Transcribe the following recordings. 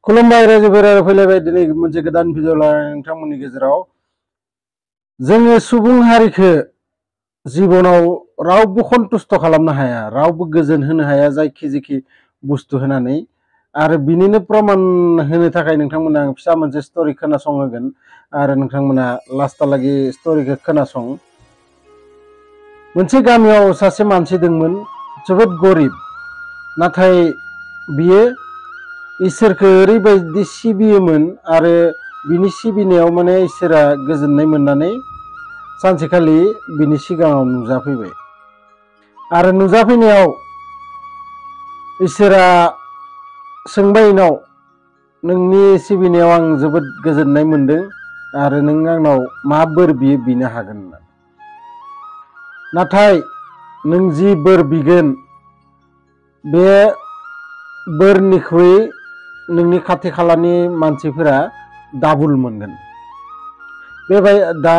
खुलुमबाय रायजोफोर आरो फैलायबाय दिनै मोनसे गोदान भिडिअ लानानै नोंथांमोननि गेजेराव जोङो सुबुं हारिखौ जिबनाव रावबो सन्तुष्ट खालामनो हाया, रावबो गोजोन होनो हाया जायखि जेखि बुस्थु होनानै। आरो बिनिनो प्रमाण होनो थाखाय नोंथांमोना आं फिसा मोनसे स्टोरी खोनासंहोगोन आरो नोंथांमोना लास्टहालागै स्टोरीखौ खोनासं। मोनसे गामियाव सासे मानसि दंमोन, जोबोद गरिब, नाथाय बियो इसोरखौ ओरैबायदि सिबियोमोन आरो बिनि सिबिनायाव माने इसोरा गोजोननाय मोननानै सानसेखालि बिनि सिगाङाव नुजाफैबाय। आरो नुजाफैनायाव इसोरा सोंबाय इनाव, नोंनि सिबिनायाव आं जोबोद गोजोननाय मोनदों आरो नों आंनाव मा बोर बिनो हागोन होनना। नाथाय नों जि बोर बिगोन बे बोरनिख्रुइ नोंनि खाथि खालानि मानसिफोरा डाबल मोनगोन। दा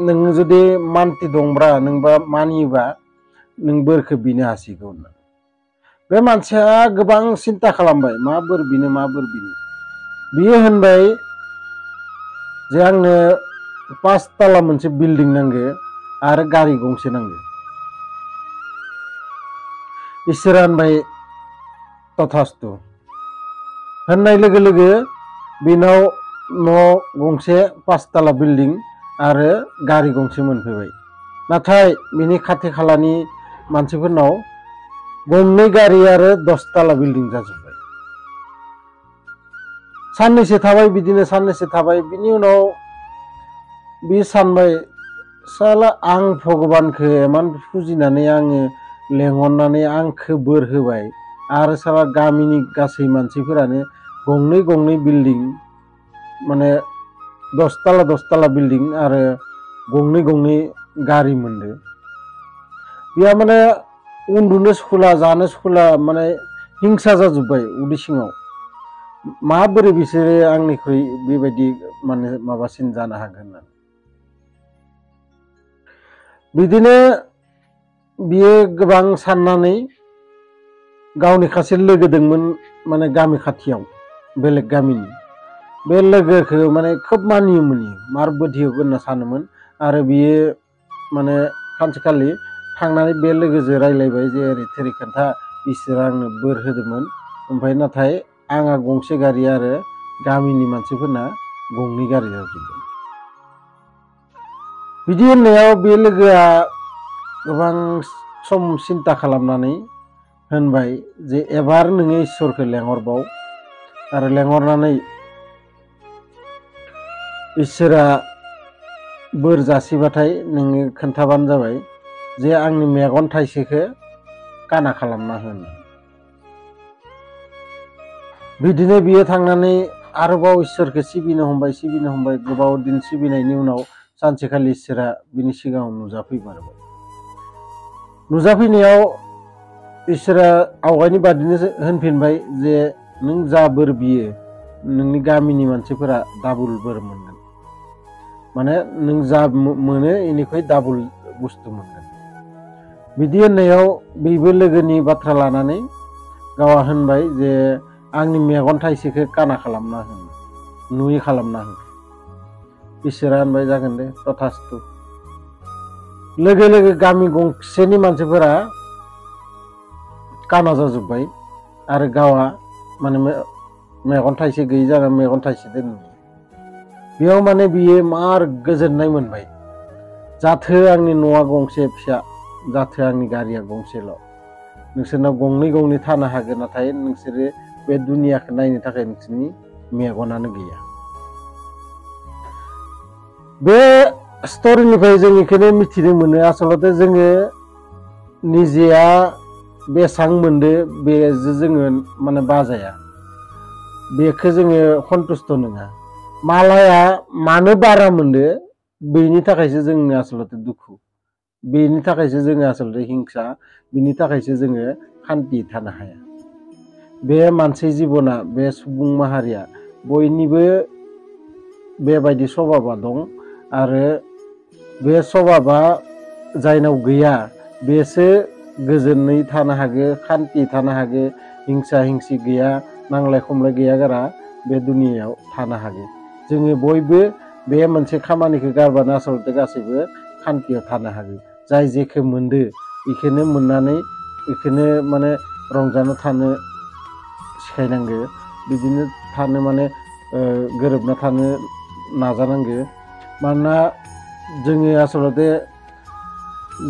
नों जुदि मानति दंब्रा नोंबा मानियोबा नों बोरखौ बिनो हासिगौ होनना। बे मानसिया गोबां सिन्ता खालामबाय, मा बोर बिनो मा बोर बिनो। बियो होनबाय जे आंनो 5 ताला मोनसे बिल्डिं नांगो आरो गारि गंसे नांगो। इसोरा होनबाय तथास्तु होननाय लोगो लोगो बिनाव न' गंसे 5 ताला बिल्डिं आरो गारि गंसे मोनफैबाय। नाथाय बिनि खाथि खालानि मानसिफोरनाव गंनै गारि आरो 10 ताला बिल्डिं जाजोब्बाय। साननैसो थाबाय, बिदिनो साननैसो थाबाय। बिनि उनाव बि सानबाय, साला आं भगबानखौ इमान फुजिनानै आङो लेंहरनानै आंखौ बोर होबाय आरो साला गामिनि गासै मानसिफोरानो गंनै गंनै बिल्डिं माने 10 ताला बिल्डिं आरो गंनै गंनै गारि मोनदो। बिहा माने उन्दुनो सुखुला, जानो सुखुला, माने हिंसा जाजोब्बाय उदै सिङाव। माबोरै बिसोरो आंनिख्रुइ बेबायदि माने माबासिन जानो हागोन होननानै। बिदिनो बियो गोबां साननानै गावनि खासे लोगो दंमोन, माने गामि खाथियाव बेलेग गामिनि। बे लोगोखौ माने खोब मानियोमोन, मार बोधियक होनना सानोमोन। आरो बियो माने सानसेखालि थांनानै बे लोगोजों रायलायबाय जे ओरै थोरै खोन्था इसोरा आंनो बोर होदोंमोन, ओमफ्राय नाथाय आंहा गंसे गारि आरो गामिनि मानसिफोरना गंनै गारि जाजोब्बाय। बिदि होननायाव बे लोगोआ गोबां सम सिन्ता खालामनानै होनबाय जे एबार नोङो इसोरखौ लेंहरबाव आरो लेंहरनानै इसोरा बोर जासिबाथाय नोङो खोन्थाबानो जाबाय जे आंनि मेगन थाइसेखौ काना खालामना हो। बिदिनो बियो थांनानै आरोबाव इसोरखौ सिबिनो हमबाय। गोबाव दिन सिबिनायनि उनाव सानसेखालि इसोरा बिनि सिगाङाव नुजाफैमारबाय। नुजाफैनायाव इसोरा आवगायनि बादिनो होनफिनबाय जे नों जा बोर बियो नोंनि गामिनि मानसिफोरा डाबल बोर मोनगोन, माने नों जा मोनो इनिख्रुइ डाबल बुस्थु मोनगोन। बिदि होननायाव बेबो लोगोनि बाथ्रा लानानै गावहा होनबाय जे आंनि मेगन थाइसेखौ काना खालामना हो, नुयि खालामना हो। इसोरा होनबाय जागोन दे तथास्तु। लोगो लोगो गामि गंसेनि मानसिफोरा काना जाजोब्बाय आरो गावहा माने मेगन थाइसे गैयि जाना मेगन थाइसेजों नुयो। बेयाव माने बियो मार गोजोननाय मोनबाय। जाथो आंनि न'आ गंसे फिसा, जाथो आंनि गारिया गंसेल', नोंसोरनाव गंनै गंनै थानो हागोन, नाथाय नोंसोरो बे दुनियाखौ नायनो थाखाय नोंसोरनि मेगनानो गैया। बे स्ट'रिनिफ्राय जों बेखौनो मिथिनो मोनो, आसलते जोङो निजेया बेसेबां मोनदो बेजों जोङो माने बाजाया, बेखौ जोङो सन्तुष्ट नङा। मालाया मानो बारा मोनदो बेनि थाखायसो जोंनो आसलते दुखु, बेनि थाखायसो जोङो आसलते हिंसा, बेनि थाखायसो जोङो शान्ति थानो हाया। बे मानसि जिबना, बे सुबुं माहारिया बयनिबो बेबायदि सभाबा दं आरो बे सभाबा जायनाव गैया बेसो गोजोनै थानो हागो, शान्ति थानो हागो, हिंसा हिंसि गैया, नांलाय खमलाय गैया गारा बे दुनियायाव थानो हागोन जोङो बयबो बे मोनसे खामानिखौ गारबानो आसलते गासैबो खान्थियाव थानो हागोन जाय जेखौ मोनदो बेखौनो मोननानै बेखौनो माने रंजानो थानो सिखायनांगो बिदिनो थानो माने गोरोबना थानो नाजानांगो मानोना जोङो आसलते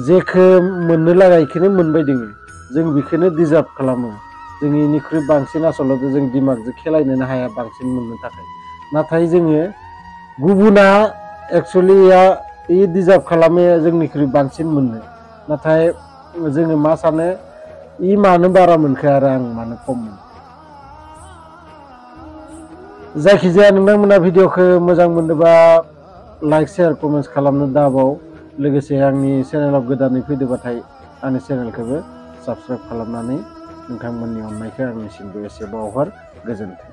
जेखौ मोननो लागा बेखौनो मोनबाय दोङो जों बेखौनो डिजार्भ खालामो जों इनिख्रुइ बांसिन आसलते जों दिमागजों खेलायनोनो हाया बांसिन मोननो थाखाय नाथाय जोङो गुबुना एक्सुवेलि इ डिजार्भ खालामो जोंनिख्रुइ बांसिन मोननो नाथाय जोङो मा सानो इ मानो बारा मोनखो आरो आं मानो खम मोनो जायखिजाया नोंथांमोना भिडिअखौ मोजां मोनोबा लाइक शेयार कमेन्ट्स खालामनो दाबाव लोगोसे आंनि चेनेलाव गोदानै फैदोंबाथाय आंनि चेनेलखौबो साबस्क्राइब खालामनानै नोंथांमोननि अननायखौ आंनिसिमबो एसे बावहर गोजोन्थों